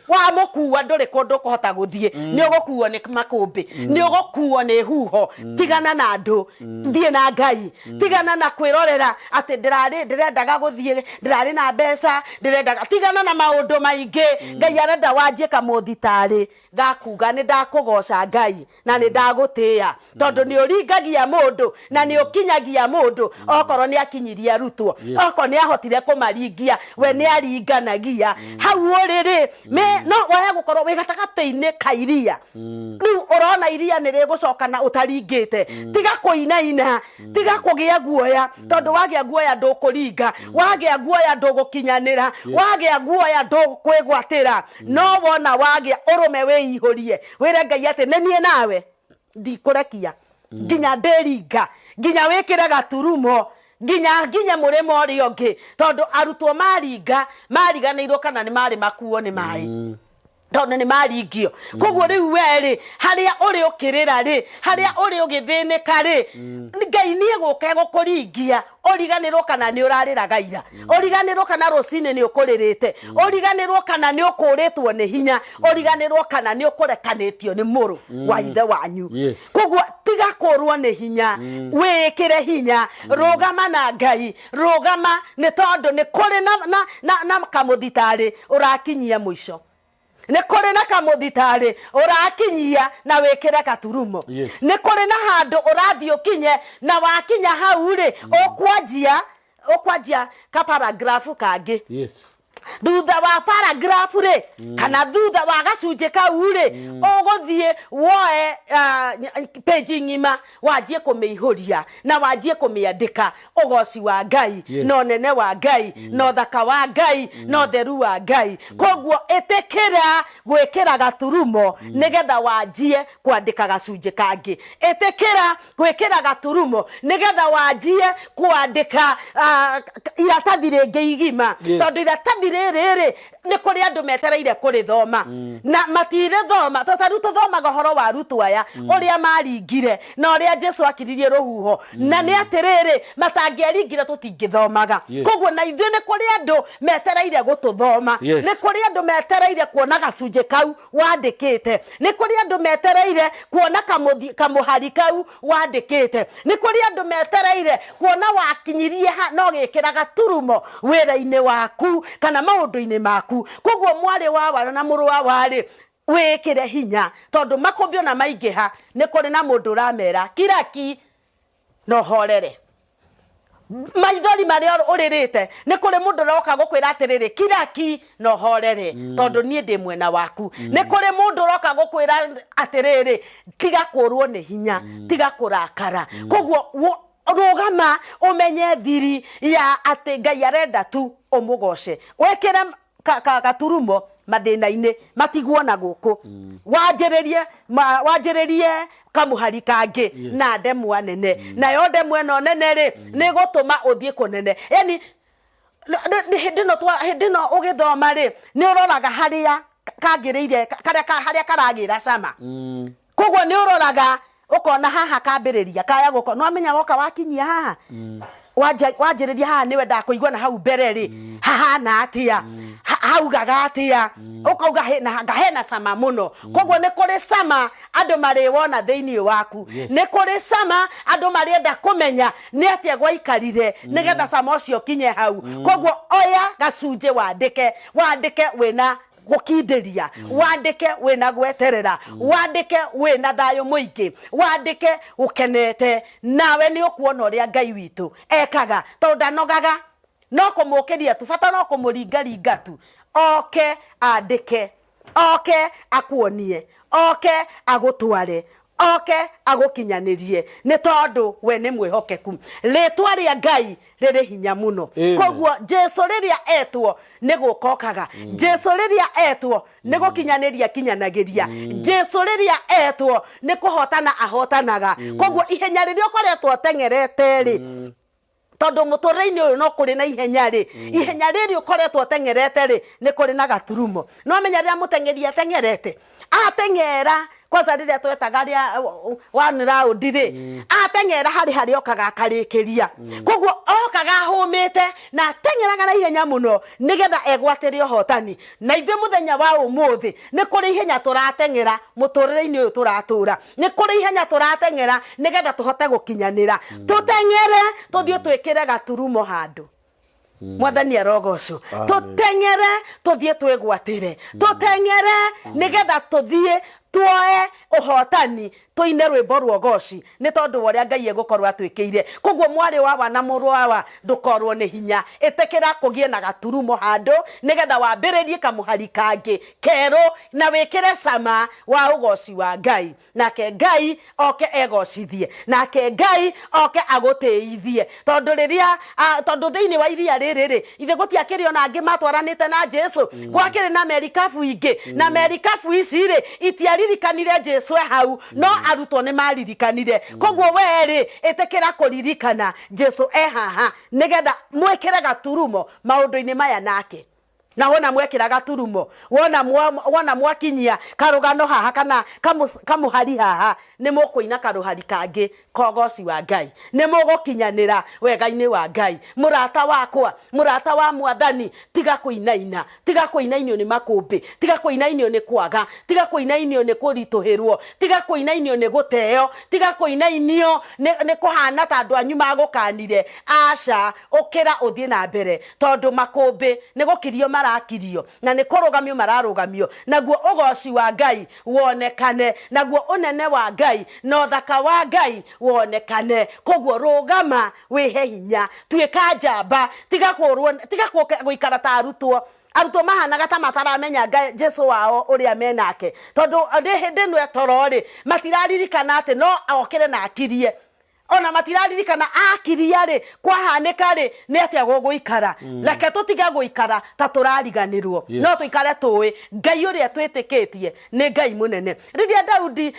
Wamũkua ndũrĩ kũndũ ũkũhota gũthiĩ, nĩ ũgũkuo nĩ makũmbĩ, nĩ ũgũkuo nĩ huho. Tigana na andũ, thiĩ na Ngai. Tigana na kwĩrorera atĩ ndĩrendaga gũthiĩ, ndĩrarĩ na mbeca, ndĩrendaga. Tigana na maũndũ maingĩ. Ngai arenda wanjie kamũthitarĩ gakuga nĩ ndakũgoca Ngai na nĩ ndagũtĩĩa, tondũ nĩ ũringagia mũndũ na nĩ ũkinyagia mũndũ. Okorwo nĩ akinyirie arutwo, okorwo nĩ ahotire kũmaringia, we nĩ aringanagia. Hau ũrĩ rĩ, no waya gũkorwo wĩ gatagatĩ-inĩ ka iria. Rĩu ũrona iria nĩ rĩgũcoka na ũtaringĩte. Tiga kũinaina, tiga kũgĩa guoya, tondũ wagĩa guoya ndũkũringa, wagĩa guoya ndũgũkinyanĩra, wagĩa guoya ndũkwĩgwatĩra. No wona wagĩa ũrũme wĩihũrie, wĩre Ngai atĩ nĩ niĩ nawe ndikũrekia nginya ndĩringa, nginya wĩkĩre gaturumo, nginya nginye mũrĩmo ũrĩa ũngĩ. Tondũ arutwo maringa mariganĩirwo kana nĩ marĩ makuo nĩ maĩ, tondũ nĩ maringio. Koguo rĩu we rĩ, harĩa ũrĩ ũkĩrĩra rĩ, harĩa ũrĩ ũgĩthĩnĩka rĩ, Ngai nĩ egũka egũkũringia, ũriganĩrwo kana nĩ ũrarĩraga ira, ũriganĩrwo kana rũcinĩ nĩ ũkũrĩrĩte, ũriganĩrwo kana nĩ ũkũrĩtwo nĩ hinya, ũriganĩrwo kana nĩ ũkũrekanĩtio nĩ mũrũ wa ithe wanyu. Koguo tiga kũrwo nĩ hinya, wĩĩkĩre hinya, rũgama na Ngai, rũgama nĩ tondũ nĩ kũrĩ na kamũthitarĩ ũrakinyia mũico. Nĩ kũrĩ na kamũthitarĩ ũrakinyia na wĩkĩre gaturumo. Nĩ kũrĩ na handũ ũrathiĩ ũkinye, na wakinya hau rĩ, ũkwanjia ka paragraph kangĩ. Thutha wa paragraph rĩ, kana thutha wa gacunjĩ kau rĩ, ũgũthiĩ woe page ng'ima wanjie kũmĩihũria na wanjie kũmĩandĩka ũgoci wa Ngai, na ũnene wa Ngai, na ũthaka wa Ngai, na ũtheru wa Ngai. Koguo ĩtĩkĩra gwĩkĩra gaturumo nĩgetha wanjie kwandĩka gacunjĩ kangĩ. Ĩtĩkĩra gwĩkĩra gaturumo nĩgetha wanjie kwandĩka iratathi rĩngĩ igima. Tondũ iratathi rĩrĩ rĩ, nĩ kũrĩ andũ metereire kũrĩthoma na matirĩthoma. Tondũ ta rĩu tũthomaga ũhoro wa arutwo aya ũrĩa maringire na ũrĩa Jesu akiririe rũhuho, na nĩ atĩrĩrĩ, matangĩaringire tũtingĩthomaga. Koguo na ithuĩ nĩ kũrĩ andũ metereire gũtũthoma, nĩ kũrĩ andũ metereire kuona gacunjĩ kau wandĩkĩte, nĩ kũrĩ andũ metereire kuona kamũhari kau wandĩkĩte, nĩ kũrĩ andũ metereire kuona wakinyirie ha na ũgĩkĩra gaturumo wĩra-inĩ waku kana maũndũ-inĩ maku. Koguo mwarĩ wa wara na mũrũ wa warĩ, Wĩĩkĩre hinya, tondũ makũmbĩ ona maingĩha, nĩ kũrĩ na mũndũ ũramera kira ki na ũhorere. Maithori marĩa ũrĩrĩte, nĩ kũrĩ mũndũ ũroka gũkwĩra atĩrĩrĩ, kira ki na ũhorere, tondũ niĩ ndĩ mwena waku. Nĩ kũrĩ mũndũ ũroka gũkwĩra atĩrĩrĩ, tiga kũrwo nĩ hinya, tiga kũrakara. Koguo rũgama ũmenye thiri ya atĩ Ngai arenda tu ũmũgoce. Wĩkĩre ka, ka, gaturumo mathĩna-inĩ matigwo na gũkũ wanjĩrĩrie ma, wanjĩrĩrie kamũhari kangĩ Yes. na ndemwa nene nayo ndemwa ĩno nene rĩ nĩ gũtũma ũthiĩ kũnene yani hĩndĩ ĩno twa- hĩndĩ ĩno ũgĩthoma rĩ nĩ ũroraga harĩa kangĩrĩire karĩa harĩa karagĩra cama Koguo nĩ ũroraga ũkona haha kambĩrĩria kaya gũko no amenya woka wakinyia haha wanjĩrĩria haha nĩ wendaga kũigua na hau mbere rĩ hahana atĩa haugaga atĩa ũkauga hena hena cama mũno koguo nĩ kũrĩ cama andũ marĩwona thĩinĩ waku Yes. nĩ kũrĩ cama andũ marĩenda kũmenya nĩ atĩa gwaikarire nĩgetha cama ũcio ũkinye hau koguo oya gacunjĩ wandĩke wandĩke wĩna gũkindĩria wandĩke wĩna gweterera wandĩke wĩna thayũ mũingĩ wandĩke ũkenete nawe nĩ ũkuona ũrĩa ngai witũ ekaga tondũ ndanogaga no kũmũkĩria tu bata no kũmũringaringa tu oke andĩke oke akuonie oke agũtware oke agũkinyanĩrie nĩ tondũ we nĩ mwĩhokeku rĩtwa rĩa ngai rĩrĩ hinya mũno Amen. koguo jesu rĩrĩa etwo nĩ gũkokaga jesu rĩrĩa etwo nĩ gũkinyanĩria kinyanagĩria jesu rĩrĩa etwo nĩ kũhotana ahotanaga koguo ihenya rĩrĩa ũkoretwo ũteng'erete rĩ tondũ mũtũrĩre-inĩ ũyũ no kũrĩ na ihenya rĩ ihenya rĩrĩ ũkoretwo ũteng'erete rĩ nĩ kũrĩ na gaturumo no menya rĩrĩa mũteng'eri ateng'erete ateng'era kwanza rĩrĩa twetaga rĩa one round rĩ ateng'era harĩ harĩa okaga akarĩkĩria koguo okaga ahũmĩte na ateng'eraga na ihenya mũno nĩgetha egwatĩre ũhotani na ithuĩ mũthenya wa ũmũthĩ nĩ kũrĩ ihenya tũrateng'era mũtũrĩre-inĩ ũyũ tũratũra nĩ kũrĩ ihenya tũrateng'era nĩgetha tũhote gũkinyanĩra tũteng'ere tũthiĩ twĩkĩre gaturumo handũ mwathani arogocwo tũteng'ere tũthiĩ twĩgwatĩre tũteng'ere nĩgetha tũthiĩ tuoe ũhotani tũine rwĩmbo rwa ũgoci nĩ tondũ wa ũrĩa ngai egũkorwo atwĩkĩire koguo mwarĩ wawa na mũrũ wawa ndũkorwo nĩ hinya ĩtĩkĩra kũgĩe na gaturumo handũ nĩgetha wambĩrĩrie kamũhari kangĩ kerũ na wĩkĩre cama wa ũgoci wa ngai nake ngai oke egocithie nake ngai oke agũtĩithie tondũ rĩrĩa tondũ thĩinĩ wa iria rĩrĩ rĩ ithe gũtiakĩrĩ ona angĩ matwaranĩte na jesu gwakĩrĩ na merikabu ingĩ na merikabu ici rĩ itiaririkanire jesu e hau no arutwo nĩ maririkanire koguo we rĩ ĩtĩkĩra kũririkana jesu e haha nĩgetha mwĩkĩre gaturumo maũndũ-inĩ maya nake na wona mwekĩra gaturumo wona mwa, wona mwakinyia karũgano haha kana kamũhari haha nĩ mũkũina karũhari kangĩ kogoci wa ngai nĩ mũgũkinyanĩra wega-inĩ wa ngai mũrata wakwa mũrata wa mwathani tiga kũinaina tiga kũinainio nĩ makũmbĩ tiga kũinainio nĩ kwaga tiga kũinainio nĩ kũritũhĩrwo tiga kũinainio nĩ gũteo tiga kũinainio nĩ kũhana ta andũ anyu magũkanire aca ũkĩra ũthiĩ na mbere tondũ makũmbĩ nĩ gũkirio marakirio na nĩ kũrũgamio mararũgamio naguo ũgoci wa ngai wonekane naguo ũnene wa ngai na ũthaka wa ngai wonekane koguo rũgama wĩhe hinya tuĩka njamba tiga kũrwo tiga gũikara ta arutwo arutwo mahanaga ta mataramenya Ngai- jesu wao ũrĩa menake tondũ ndĩ hĩndĩ ĩno etoro rĩ matiraririkana atĩ no okĩre na akirie ona matiraririkana akiria rĩ kwahanĩka rĩ nĩ atĩa gũgũikara reke tũtige gũikara ta tũrariganĩrwo Yes. no tũikare tũĩ ngai ũrĩa twĩtĩkĩtie nĩ ngai mũnene rĩrĩa daudi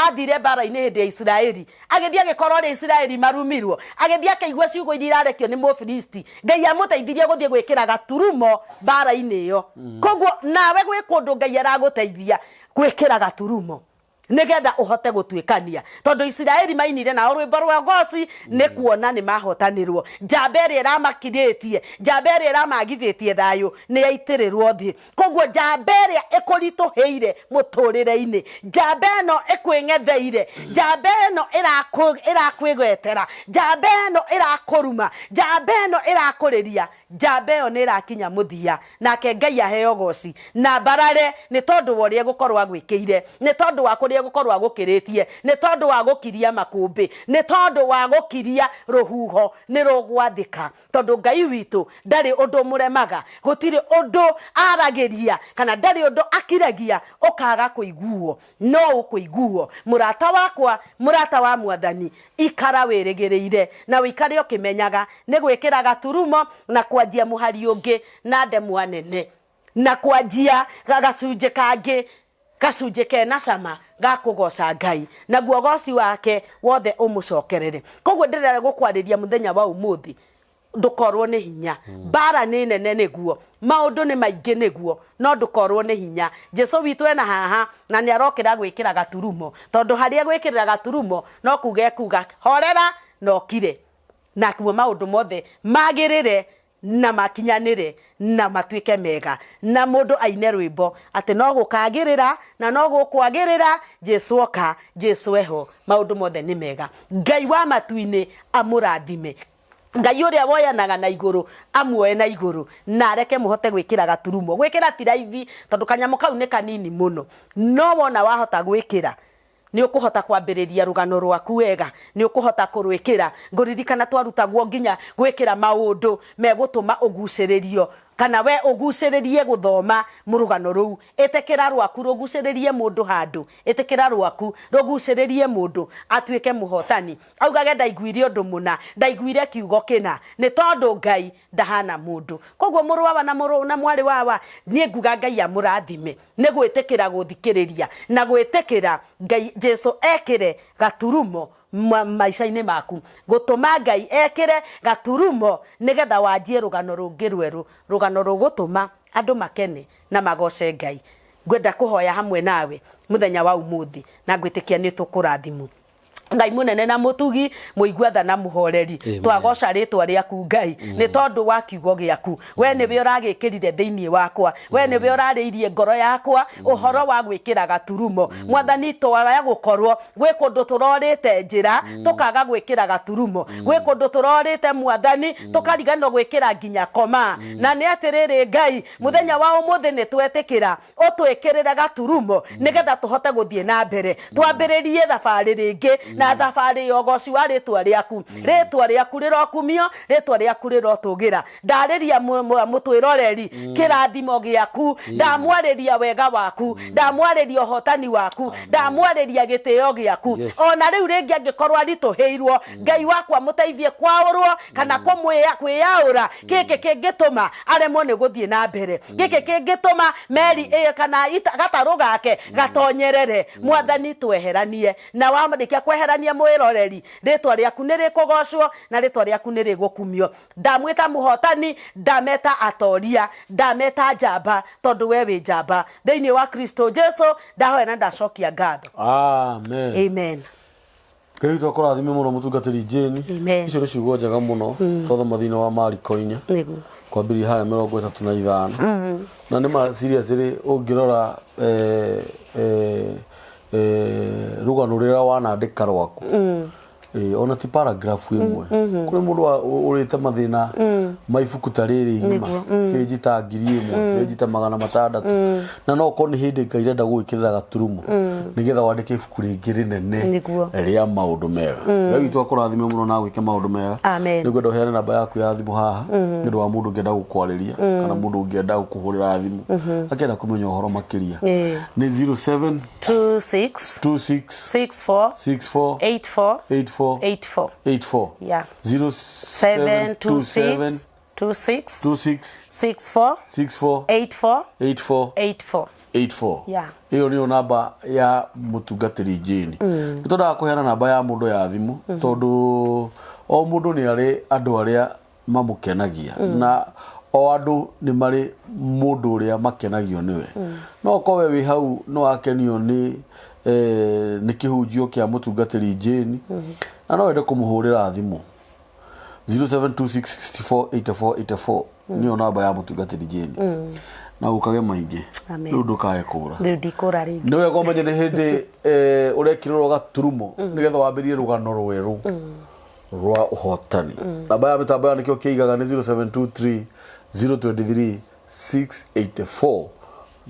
athire mbara-inĩ hĩndĩ ya isiraeli agĩthiĩ agĩkora ũrĩa isiraeli marumirwo agĩthiĩ akĩigua ciugo iria irarekio nĩ mũfilisti ngai amũteithirie gũthiĩ gwĩkĩra gaturumo mbara-inĩ ĩyo koguo nawe gwĩ kũndũ ngai aragũteithia gwĩkĩra gaturumo. Nĩgetha ũhote gũtuĩkania, tondũ Isiraeli mainire nao rwĩmbo rwa ũgooci nĩ kuona nĩ mahotanĩrwo. Njamba ĩrĩa ĩramakirĩtie, njamba ĩrĩa ĩramagithĩtie thayũ nĩ yaitĩrĩrwo thĩ. Koguo njamba ĩrĩa ĩkũritũhĩire mũtũrĩre-inĩ, njamba ĩno ĩkwĩng'etheire, njamba ĩno ĩrakwĩgwetera, njamba ĩno ĩrakũruma, njamba ĩno ĩrakũrĩria, Njamba ĩyo nĩ ĩrakinya mũthia, nake Ngai aheo ũgooci na mbarare nĩ tondũ wa ũrĩa egũkorwo agwĩkĩire, nĩ tondũ wa kũrĩa egũkorwo agũkĩrĩtie, nĩ tondũ wa gũkiria makũmbĩ, nĩ tondũ wa gũkiria rũhuho nĩ rũgwathĩka. Tondũ Ngai witũ ndarĩ ũndũ ũmũremaga, gũtirĩ ũndũ aragĩria kana ndarĩ ũndũ akiragia ũkaga kũiguo. No ũkũiguo. Mũrata wakwa, mũrata wa Mwathani, ikara wĩrĩgĩrĩire, na ũikare ũkĩmenyaga nĩ gwĩkĩra gaturumo na kwanjia mũhari ũngĩ na ndemwa nene, na kwanjia gacunjĩ kangĩ, gacunjĩ kena cama ga kũgooca Ngai, naguo ũgooci wake wothe ũmũcokerere. Koguo ndĩrenda gũkwarĩria mũthenya wa ũmũthĩ ndũkorwo nĩ hinya. Mbara nĩ nene nĩguo, maũndũ nĩ maingĩ nĩguo, no ndũkorwo nĩ hinya. Jesu witũ ena haha na nĩ arokĩra gwĩkĩra gaturumo, tondũ harĩa egwĩkĩrĩra gaturumo no kuga ekuga horera na ũkire, nakuo maũndũ mothe magĩrĩre na makinyanĩre na matuĩke mega, na mũndũ aine rwĩmbo atĩ no gũkagĩrĩra na no gũkwagĩrĩra, Jesu oka, Jesu eho, maũndũ mothe nĩ mega. Ngai wa matu-inĩ amũrathime. Ngai ũrĩa woyanaga na igũrũ amuoe na igũrũ na areke mũhote gwĩkĩra gaturumo. Gwĩkĩra ti raithi tondũ kanyamũ kau nĩ kanini mũno, no wona wahota gwĩkĩra nĩ ũkũhota kwambĩrĩria rũgano rwaku wega, nĩ ũkũhota kũrwĩkĩra. Ngũririkana twarutagwo nginya gwĩkĩra maũndũ megũtũma ũgucĩrĩrio kana we ũgucĩrĩrie gũthoma rũgano rũu. Ĩtĩkĩra rwaku rũgucĩrĩrie mũndũ handũ, ĩtĩkĩra rwaku rũgucĩrĩrie mũndũ atuĩke mũhotani. Augage ndaiguire ũndũ mũna, ndaiguire kiugo kĩna, nĩ tondũ Ngai ndahana mũndũ. Koguo mũrũ wawa na mũrũ na mwarĩ wawa, niĩ nguga Ngai amũrathime nĩ gwĩtĩkĩra gũthikĩrĩria na gwĩtĩkĩra Ngai Jesu ekĩre gaturumo maica-inĩ maku. Gũtũma Ngai ekĩre gaturumo nĩgetha wanjie rũgano rũngĩ rwerũ, rũgano rũgũtũma andũ makene na magoce Ngai. Ngwenda kũhoya hamwe nawe mũthenya wa ũmũthĩ na ngwĩtĩkia nĩ tũkũrathimwo. Ngai munene na mutugi muigua tha na muhoreri. Amen. Twagoca ritwa riaku Ngai nĩ tondũ wa kiugo gĩaku. We nĩwe ũragĩkĩrire thĩinĩ wakwa, we nĩwe ũrarĩirie ngoro yakwa ũhoro wa gwĩkĩra gaturumo. Mwathani, twaya gũkorwo gwĩ kũndũ tũrorĩte njĩra tũkaga gwĩkĩra gaturumo, gwĩ kũndũ tũrorĩte Mwathani tũkariganĩrwo gwĩkĩra nginya koma. Na nĩ atĩrĩrĩ Ngai, mũthenya wa ũmũthĩ nĩ twetĩkĩra ũtwĩkĩrĩre gaturumo nĩgetha tũhote gũthiĩ na mbere, twambĩrĩrie thabarĩ rĩngĩ, na thabarĩ ya ũgoci wa rĩtwa rĩaku. Rĩtwa rĩaku rĩrokumio, rĩtwa rĩaku rĩrotũgĩra. Ndarĩria mũtwĩroreri kĩrathimo gĩaku, ndamwarĩria wega waku, ndamwarĩria ũhotani waku, ndamwarĩria gĩtĩo gĩaku. Ona rĩu rĩngĩ angĩkorwo aritũhĩirwo, Ngai wakwa mũteithie kwaũrwo kana kwĩyaũra gĩkĩ kĩngĩtũma aremwo nĩ gũthiĩ na mbere, gĩkĩ kĩngĩtũma meri ĩyo kana gatarũ gake gatonyerere. Mwathani, tweheranie, na warĩkia kweherania mwĩroreri, rĩtwa rĩaku nĩ rĩkũgocwo na rĩtwa rĩaku nĩ rĩgũkumio. Ndamwĩta mũhotani, ndameta atoria, ndameta njamba, tondũ we wĩ njamba. Thĩinĩ wa Kristo Jesu ndahoya na ndacokia ngatho. Amen. Amen. Ngai witũ akũrathime mũno mũtungatĩri Jane. Amen. Icio nĩ ciugo njega mũno twathoma thĩinĩ wa Mariko-inĩ Nĩguo. kwambĩrĩria harĩa 35 na nĩ ma seriously ũngĩrora eh, eh, eh, rũgano rũrĩa wanandĩka rwaku Eh, ona ti paragraph ĩmwe kũrĩ mũndũ ũrĩte mathĩna ma ibuku ta rĩrĩ igima bĩnji ta 1000 bĩnji ta 600 na no korwo nĩ hĩndĩ Ngai arenda gũgwĩkĩrĩra gaturumo nĩgetha wandĩke ibuku rĩngĩ rĩnene Nĩguo. rĩa maũndũ mega. Ngai witũ akũrathime mũno na agwĩke maũndũ mega. Amen. Nĩngwenda ũheane namba yaku ya thimũ haha nĩ ũndũ wa mũndũ ũngĩenda gũkwarĩria kana mũndũ ũngĩenda gũkũhũrĩra thimũ akĩenda kũmenya ũhoro makĩria. Nĩ 07 26 26 64 64 84 84 84. 84 Yeah. 07 726 26 26 64 64 84 84 84. 84. Yeah. Ĩyo nĩyo namba ya mũtungatĩri Jane. Nĩ twendaga kũheana namba ya mũndũ ya thimũ tondũ o mũndũ nĩ arĩ andũ arĩa mamũkenagia na o andũ nĩ marĩ mũndũ ũrĩa makenagio nĩwe. No ũkorwo we wĩ hau nĩ wakenio nĩ Nĩ kĩhunjio kĩa mũtungatĩri Jane, na no wende kũmũhũrĩra thimũ, 0726648484 nĩyo namba ya mũtungatĩri Jane. Na ũkage maingĩ. Amen. Rĩu ndũkae kũra. Rĩu ndikũra rĩngĩ. Nĩ wega ũmenye nĩ hĩndĩ ũrekirwo gaturumo nĩgetha wambĩrie rũgano rwerũ rwa ũhotani. Namba ya mĩtambo ya nĩkĩo kĩigaga nĩ 0723 023 684,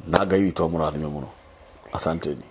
na Ngai witũ amũrathime mũno. Asanteni.